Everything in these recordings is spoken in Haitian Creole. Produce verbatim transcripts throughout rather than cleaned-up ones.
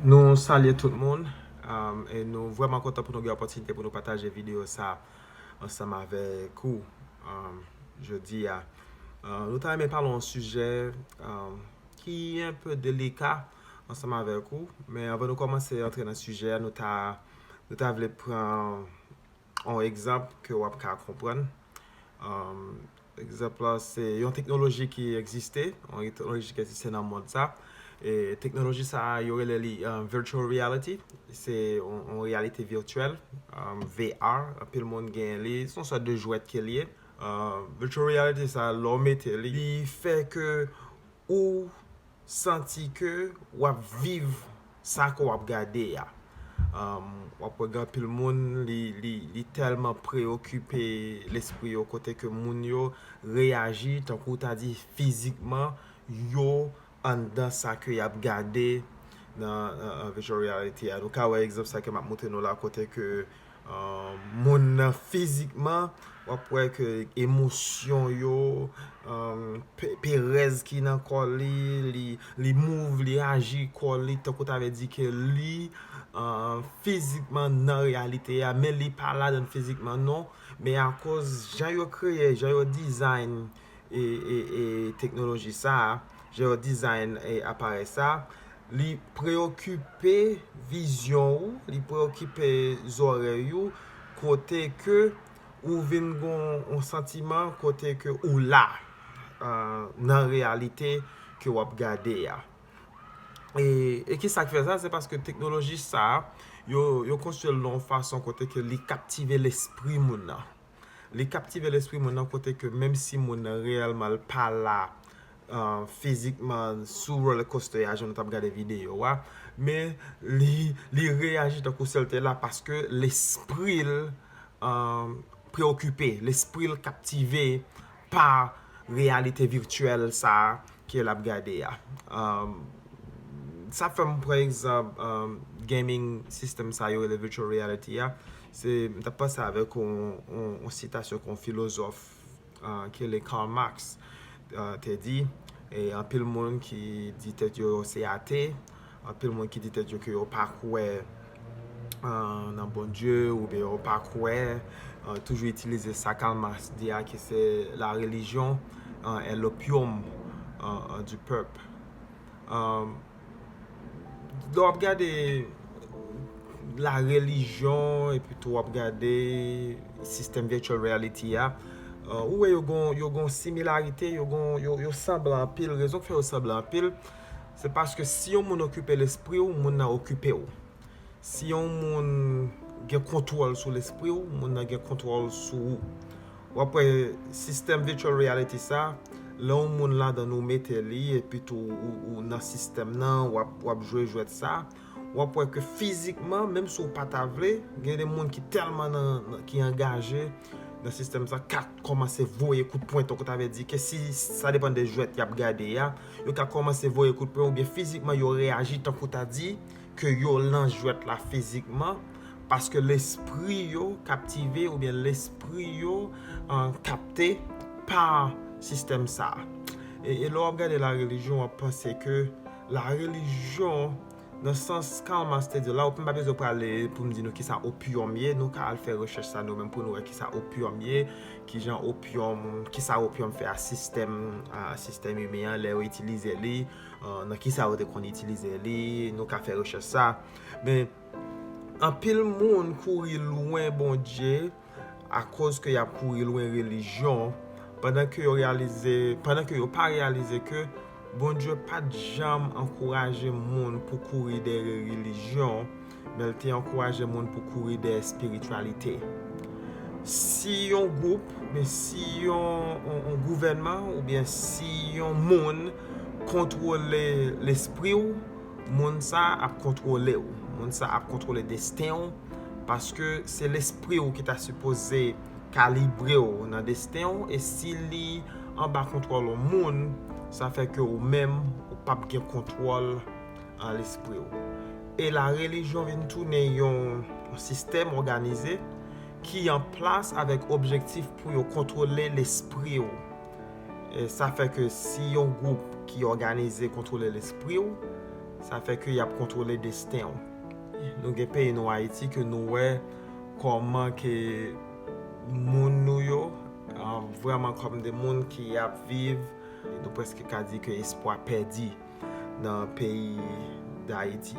Nou salye tout moun, um, e nou vrèman kontan pou nou gen opòtinite pou nou pataje videyo sa ansanm avèk ou, um, jodi a. Uh, nou ta renmen pale yon sijè, um, ki enpe delika ansanm avèk ou, men anvan nou kòmanse antre nan sijè a, nou ta, nou ta vle pran yon egzanp ke w ap ka konprann. Um, egzanp la, se yon teknoloji ki egziste, yon teknoloji ki egziste nan mond sa. E teknoloji sa a, yo rele li, um, virtual reality. Se yon, yon reyalite vityèl, um, V R. Anpil moun gen li. Se yon sòt de jwèt ke li ye. Um, virtual reality sa, lè w mete li, li fè ke ou santi ke w ap viv sa ke w ap gade a. Um, w ap wè gen anpil moun, li, li, li tèlman preyokipe lespri yo, kote ke moun yo reyaji, tankou w ta di fizikman, yo anndan sa ke y ap gade nan, nan, nan virtual reality a. Nou ka wè egzanp sa ke m ap montre nou la, kote ke, uh, moun nan fizikman, w ap wè ke emosyon yo, um, pe-, perèz ki nan kò li, li, li move, li aji kò li, tankou ta vle di ke li, uh, fizikman nan reyalite a, men li pa ladann fizikman non, men akoz jan yo kreye, jan yo design e, e, e teknoloji sa a, jan yo design e aparèy sa a, li preyokipe vizyon ou, li preyokipe zòrèy ou, kote ke ou vin gon yon santiman kote ke ou la, uh, nan reyalite ke w ap gade a. E, e ki sa k fè sa? Se paske teknoloji sa a, yo, yo konstwi l nan yon fason kote ke li kaptive lespri moun nan. Li kaptive lespri moun nan kote ke menm si moun nan reyèlman l pa la, uh, fizikman sou roller coaster a, jan nou t ap gade videyo a, men li, li reyaji tankou si l te la paske lespri l, um, preyokipe, lespri l kaptive pa reyalite vityèl sa a ke l ap gade a. Um, sa fè m pran egzanp, um, gaming system sa yo rele virtual reality a. Se, m t ap panse avèk yon, yon, yon sitasyon ke yon filozòf, uh, ki rele Karl Marx, uh, te di, e anpil moun ki di tèt yo se ate, anpil moun ki di tèt yo ke yo pa kwè, uh, nan Bondye, oubyen yo pa kwè, uh, toujou itilize sa Karl Marx di a, ki se la religion, uh, est l'opium, uh, uh, du peuple. Um, lè w ap gade la relijyon, epi tou w ap gade sistèm virtual reality a, uh, ou wè yo gon, yo gon similarite, yo gon, yo, yo sanble anpil. Rezon k fè yo sanble anpil, se paske si yon moun okipe lespri w, moun nan okipe w. Si yon moun gen kontwòl sou lespri w, moun nan gen kontwòl sou ou. W ap wè sistèm virtual reality sa, lè yon moun ladan l ou mete li, epi tou ou, ou nan sistèm nan, w ap, w ap jwe jwèt sa, w ap wè ke fizikman, menm si w pa ta vle, gen de moun ki tèlman nan, nan, ki angaje nan sistèm sa, ka kòmanse voye kout pwen, tankou ta vle di ke si sa depann de jwèt y ap gade a, yo ka kòmanse voye kout pwen, oubyen fizikman yo reyaji tankou ta di ke yo lan jwèt la fizikman, paske lespri yo kaptive oubyen lespri yo, uh, kapte pa sistèm sa. E, e lè w ap gade la relijyon, w ap panse ke la relijyon, nan sans Karl Marx te di la, ou pa bezwen prale pou m di nou kisa opyòm ye, nou ka al fè rechèch sa nou menm pou nou wè kisa opyòm ye, kijan opyòm, kisa opyòm fè a sistèm, a sistèm imen an, lè yo itilize li, uh, nan kisa yo te konn itilize li, nou ka fè rechèch sa. Men, anpil moun kouri lwen Bondye akoz ke y ap kouri lwen relijyon, pandan ke yo reyalize, pandan ke yo pa reyalize ke Bondye pa t janm ankouraje moun pou kouri dèyè relijyon, men l te ankouraje moun pou kouri dèyè espirityalite. Si yon gwoup, men si yon, yon, yon gouvènman, oubyen si yon moun kontwole lespri w, moun sa ap kontwole w. Moun sa ap kontwole desten w, paske se lespri w ki ta sipoze kalibre w nan desten w, e si li anba kontwòl yon moun, sa fè ke ou menm, ou p ap gen kontwòl an lespri w. E la relijyon vin tounen yon, yon sistèm òganize ki an plas avèk objektif pou yo kontwole lespri w. E sa fè ke si yon gwoup ki òganize kontwole lespri w, Sa fè ke y ap kontwole desten w. Nou gen peyi nou, Ayiti, ke nou wè kòman ke moun nou yo, vrèman kòm de moun ki ap viv, nou prèske ka di ke espwa pèdi nan peyi Dayiti.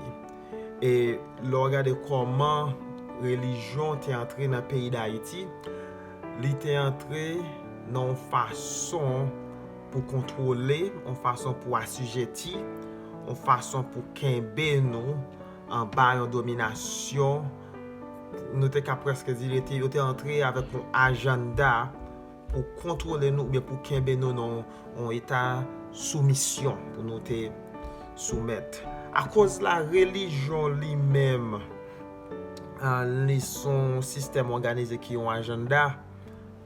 E lè w gade kòman relijyon te antre nan peyi Dayiti, li te antre nan yon fason pou kontwole, yon fason pou asijeti, yon fason pou kenbe nou anba yon dominasyon. Nou te ka prèske di, yo te, yo te antre avèk yon ajanda pou kontwole nou oubyen pou kenbe nou nan yon eta soumisyon, pou nou te soumèt. Akoz la relijyon li menm, li se yon sistèm òganize ki yon ajanda,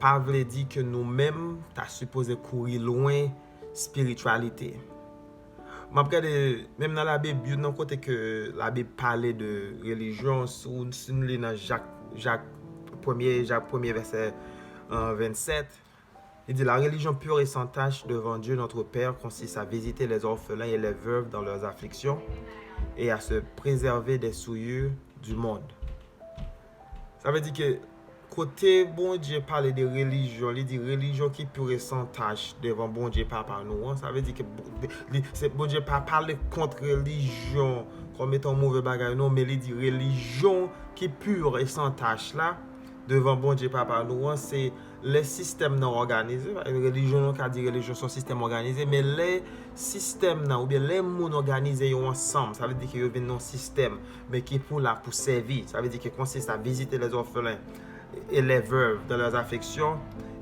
pa vle di ke nou menm ta sipoze kouri lwen espirityalite. M ap gade, menm nan Labib, youn nan kote ke Labib pale de relijyon, si w, si n li nan Jak, Jak premye, Jak premye vèsè, euh, vennsèt, li di, la religion pure et sans tache devant Dieu notre Père consiste à visiter les orphelins et les veuves dans leurs afflictions et à se préserver des souillures du monde. Sa vle di ke kote Bondye pale de relijyon, li di relijyon ki pur e san tach devan Bondye Papa nou an. Sa vle di ke Bo-, li, se Bondye pa pale kont relijyon kòm etan yon move bagay, non, men li di relijyon ki pur e san tach la devan Bondye Papa nou an, se lè sistèm nan òganize. Relijyon, nou ka di relijyon se yon sistèm òganize, men lè sistèm nan, oubyen lè moun òganize yo ansanm, sa vle di ke yo vin nan yon sistèm, men ki pou la pou sèvi. Sa vle di ke consiste à visiter les orphelins et les veuves dans leurs afflictions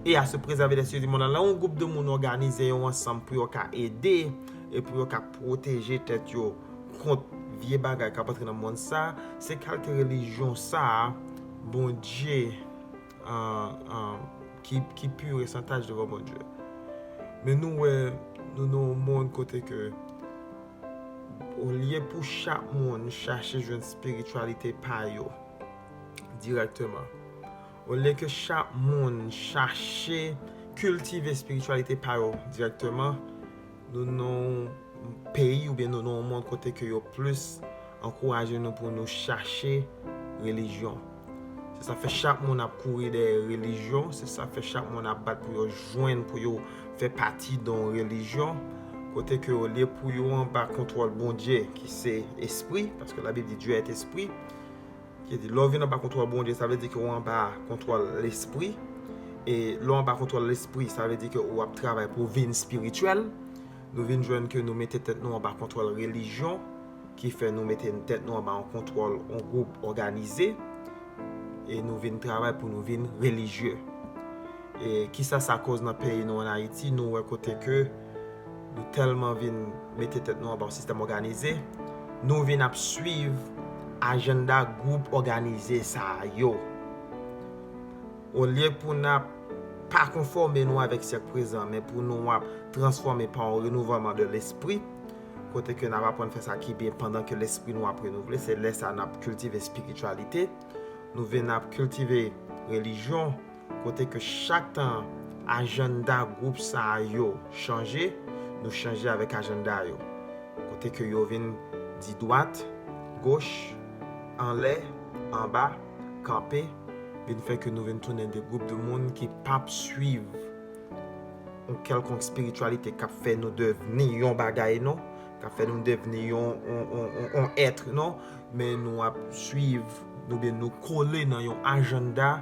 et à se préserver des souillures du monde. Lè yon gwoup de moun òganize yo ansanm pou yo ka ede e pou yo ka pwoteje tèt yo kont vye bagay k ap antre nan mond sa, se kalite relijyon sa a, Bondye, euh, euh, ki, ki pur e san tach devan Bondye. Men nou wè, nou nan yon mond kote ke, olye pou chak moun chache jwenn espirityalite pa yo dirèkteman, olye ke chak moun chache kiltive espirityalite pa yo dirèkteman, nou nan yon peyi oubyen nou nan yon mond kote ke yo plis ankouraje nou pou nou chache relijyon. Se sa fè chak moun ap kouri dèyè relijyon, se sa fè chak moun ap bat pou yo jwenn, pou yo fè pati de yon relijyon, kote ke olye pou yo anba kontwòl Bondye, ki se espri, paske Labib di Dieu est esprit, ki di, lè w vin anba kontwòl Bondye, sa vle di ke w anba kontwòl lespri. E lè w anba kontwòl lespri, sa vle di ke w ap travay pou w vin espirityèl. Nou vin jwenn ke nou mete tèt nou anba kontwòl relijyon, ki fè nou mete tèt nou anba yon kontwòl yon gwoup òganize. E nou vin travay pou nou vin relijye. E kisa sa koz nan peyi nou an Ayiti? Nou wè kote ke nou tèlman vin mete tèt nou anba yon sistèm òganize, nou vin ap swiv ajanda gwoup òganize sa yo. Olye pou n ap pa konfòme nou avèk syèk prezan, men pou nou ap transfòme pa yon renouvèlman de lespri, kote ke n ap aprann fè sa ki byen pandan ke lespri nou ap renouvle, se lè sa n ap kiltive espirityalite, nou vin ap kiltive relijyon, kote ke chak tan ajanda gwoup sa yo chanje, nou chanje avèk ajanda yo. Kote ke yo vin di dwat, goch, anlè, anba, kanpe, vin fè ke nou vin tounen de gwoup de moun ki p ap swiv yon kèlkonk espirityalite k ap fè nou devni yon bagay, non, k ap fè nou devni yon, yon, yon, yon, yon èt, non, men nou ap swiv, oubyen nou kole nan yon ajanda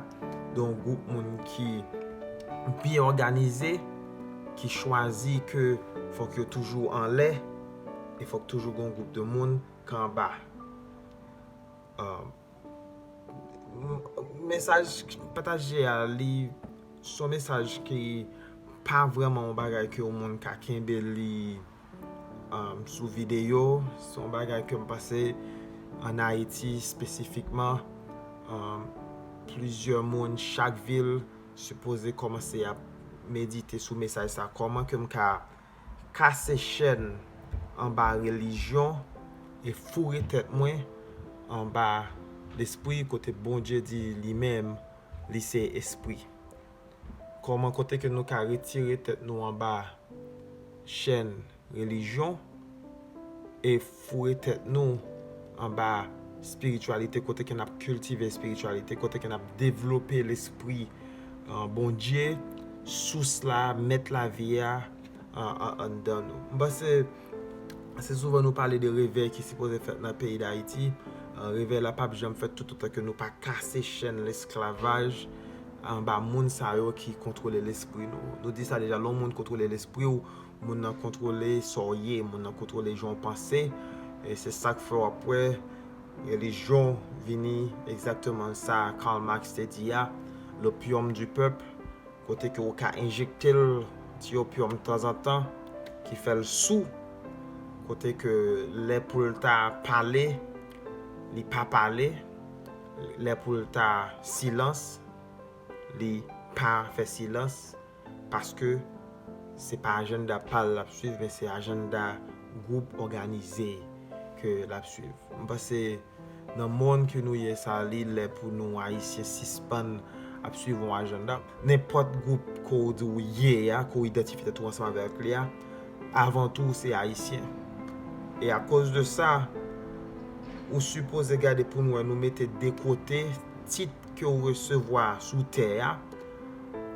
de yon gwoup moun ki byen òganize, ki chwazi ke fòk yo toujou anlè, e fòk toujou gen yon gwoup de moun k anba. Euh, m-, mesaj pataje a, li se yon mesaj ki pa vrèman yon bagay ke yon moun ka kenbe li, um, sou videyo. Se yon bagay ke m panse ann Ayiti espesifikman, um, plizyè moun chak vil sipoze kòmanse ap medite sou mesaj sa. Kòman ke m ka kase chèn anba relijyon e foure tèt mwen anba lespri, kote Bondye di li menm, li se espri. Kòman, kote ke nou ka retire tèt nou anba chèn relijyon e foure tèt nou anba espirityalite, kote ke n ap kiltive espirityalite, kote ke n ap devlope lespri uh, Bondye, sous la, mèt lavi a uh, anndan nou. M panse se souvan nou pale de revèy ki sipoze fèt nan peyi Dayiti. Uh, revèy la p ap janm fèt toutotan ke nou pa kase chèn lesklavaj anba moun sa yo ki kontwole lespri nou. Nou di sa deja, lè yon moun kontwole lespri w, moun nan kontwole sa w ye, moun nan kontwole jan w panse. E se sa k fè w ap wè relijyon vini egzakteman sa Karl Marx te di a, l'opium du peuple, kote ke w ka enjekte l ti opyòm tanzantan, ki fè l sou, kote ke lè pou l ta pale, li pa pale, lè pou l ta silans, li pa fè silans, paske se pa ajanda pa l l ap swiv, men se ajanda gwoup òganize ke l ap swiv. M panse nan monn ke nou ye sa, li lè pou nou Ayisyen sispann ap swiv yon ajanda. Nenpòt gwoup ke w di w ye a, ke w idantifye tèt ou ansanm avèk li a, avan tou w se Ayisyen. E akoz de sa, ou sipoze gade pou nou wè nou mete de kote tit ke w resevwa sou tè a,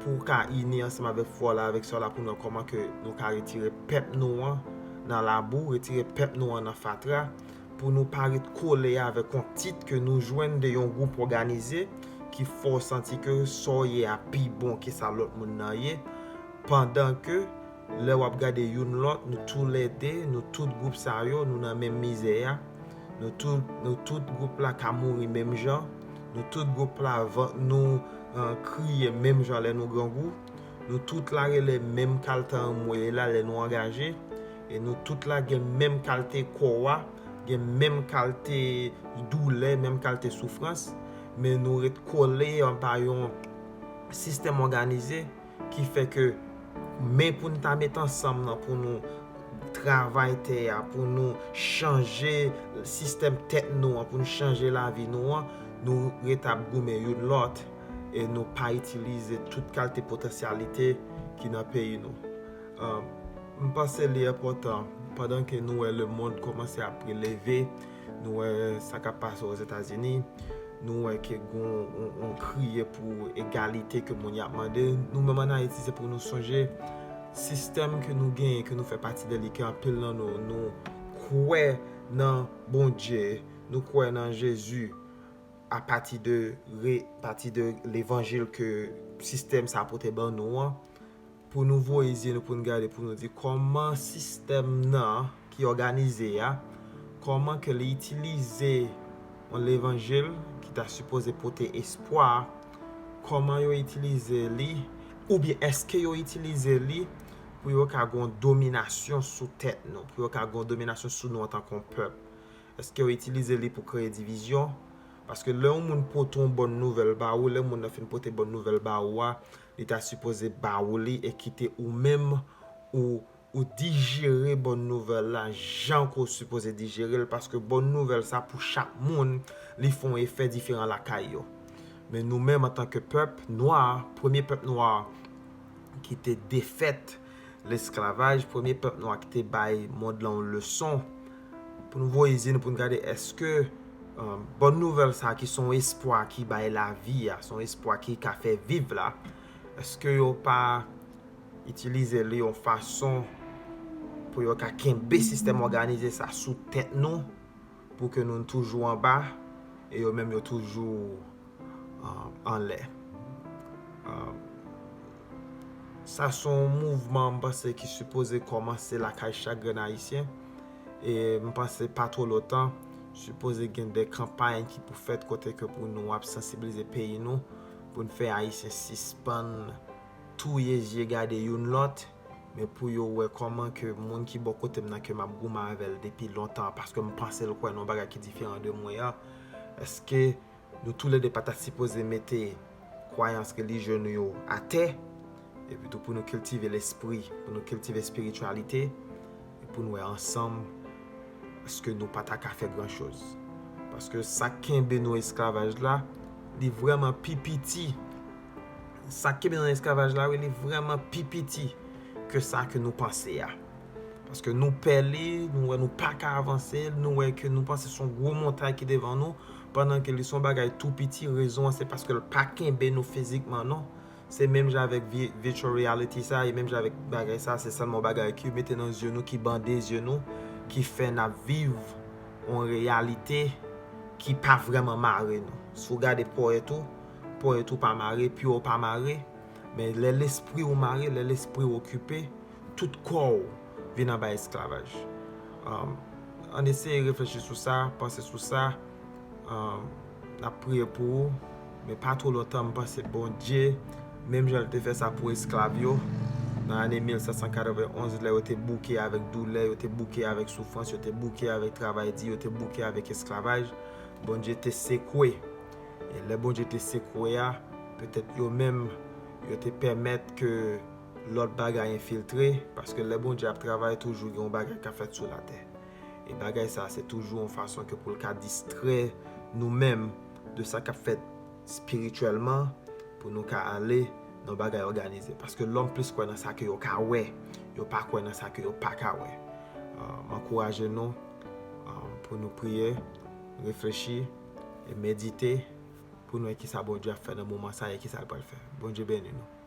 pou w ka ini ansanm avèk frè w la, avèk sè w la, pou nou wè kòman ke nou ka retire pèp nou an nan labou, retire pèp nou an nan fatra, pou nou pa ret kole avèk yon tit ke nou jwenn de yon gwoup òganize ki fè w santi ke sa w ye a pi bon ke sa lòt moun nan ye, pandan ke lè w ap gade youn lòt, nou toulède, nou tout gwoup sa yo, nou nan menm mizè a. Nou tout, nou tout gwoup la ka mouri menm jan. Nou tout gwoup la, vant nou uh, kriye menm jan lè nou grangou. Nou tout la rele menm kalte anmwe la lè nou angaje. E nou tout la gen menm kalte kò a, gen menm kalte doulè, menm kalte soufrans. Men nou ret kole anba yon sistèm òganize ki fè ke men pou n ta met ansanm nan, pou nou travay tè a, pou nou chanje sistèm tèt nou an, pou nou chanje lavi nou an, nou ret ap goumen youn lòt e nou pa itilize tout kalte potansyalite ki nan peyi nou. Uh, m panse li enpòtan, pandan ke nou wè lemonn kòmanse ap releve, nou wè sa k ap pase Ozetazini, nou wè ke gon on, on kriye pou egalite ke moun y ap mande. Nou menm ann Ayiti, se pou nou sonje sistèm ke nou genyen, ke nou fè pati de li, ke anpil nan nou, nou kwè nan Bondye, nou kwè nan Jezi, apati de re, pati de levanjil ke sistèm sa pote ban nou an, pou nou voye zye nou pou n gade, pou nou di kòman sistèm nan ki òganize a, kòman ke li itilize yon levanjil ki ta sipoze pote espwa, kòman yo itilize li, oubyen èske yo itilize li pou yo ka gon dominasyon sou tèt nou, pou yo ka gon dominasyon sou nou antanke yon pèp? Èske yo itilize li pou kreye divizyon? Paske lè yon moun pote yon bòn nouvèl ba ou, lè moun nan fin pote bòn nouvèl ba ou a, li ta sipoze ba ou li e kite ou menm ou, ou dijere bòn nouvèl la jan ke w sipoze dijere l, paske bòn nouvèl sa pou chak moun, li fè yon efè diferan lakay yo. Men nou menm antanke pèp nwa, premye pèp nwa ki te defèt lesklavaj, premye pèp nwa ki te bay mond lan yon leson, pou nou voye zye nou pou nou gade èske uh, bòn nouvèl sa ki se yon espwa ki bay lavi a, se yon espwa ki ka fè viv la, èske yo pa itilize li yon fason pou yo ka kenbe sistèm òganize sa sou tèt nou, pou ke nou toujou anba e yo menm yo toujou uh, anlè? Uh, sa se yon mouvman, m panse, ki sipoze kòmanse lakay chak grenn Ayisyen. E m panse pa twò lontan, sipoze gen de kanpay ki pou fèt kote ke pou nou ap sansibilize peyi nou, pou n fè Ayisyen sispann touye zye gade youn lòt, men pou yo wè kòman ke moun ki bò kote m nan ke m ap goumen avè l depi lontan, paske m panse l kwè nan yon bagay ki diferan de mwen an, èske nou toulède pa ta sipoze mete kwayans relijye nou yo atè, epi tou pou nou kiltive lespri, pou nou kiltive espirityalite, e pou nou wè ansanm èske nou pa ta ka fè gran choz? Paske sa k kenbe nou esklavaj la, li vrèman pi piti. Sa k kenbe nou nan esklavaj la, wi, li vrèman pi piti ke sa ke nou panse a. Paske nou pè li, nou wè nou pa ka avanse, nou wè ke nou panse se yon gwo montay ki devan nou, pandan ke li se yon bagay tou piti, rezon an se paske l pa kenbe nou fizikman non. Se menm jan avèk vi- virtual reality sa, e menm jan avèk bagay sa, se sèlman yon bagay ki mete nan zye nou, ki bande zye nou, ki fè n ap viv yon reyalite ki pa vrèman mare nou. Si w gade ponyèt ou, ponyèt ou pa mare, pye w pa mare, men lè lespri w mare, lè lespri w okipe, tout kò w vin anba esklavaj. Um, ann eseye reflechi sou sa, panse sou sa. Um, n ap priye pou ou, men pa twò lontan, m panse Bondye, menm jan l te fè sa pou esklav yo, nan ane mil sèt san katrevenn onz, lè yo te bouke avèk doulè, yo te bouke avèk soufrans, yo te bouke avèk travay di, yo te bouke avèk esklavaj, Bondye te sekwe. E lè Bondye te sekwe a, petèt yo menm, yo te pèmèt ke lòt bagay enfiltre, paske lè Bondye ap travay, toujou gen yon bagay k ap fèt sou latè. E bagay sa, se toujou yon fason ke pou l ka distrè nou menm de sa k ap fèt espirityèlman, pou nou ka ale nan bagay òganize. Paske lòm plis kwè nan sa ke yo ka wè, yo pa kwè nan sa ke yo pa ka wè. Uh, m ankouraje nou uh, pou nou priye, reflechi e medite pou nou wè kisa Bondye ap fè nan moman sa e kisa l pral fè. Bondye beni nou.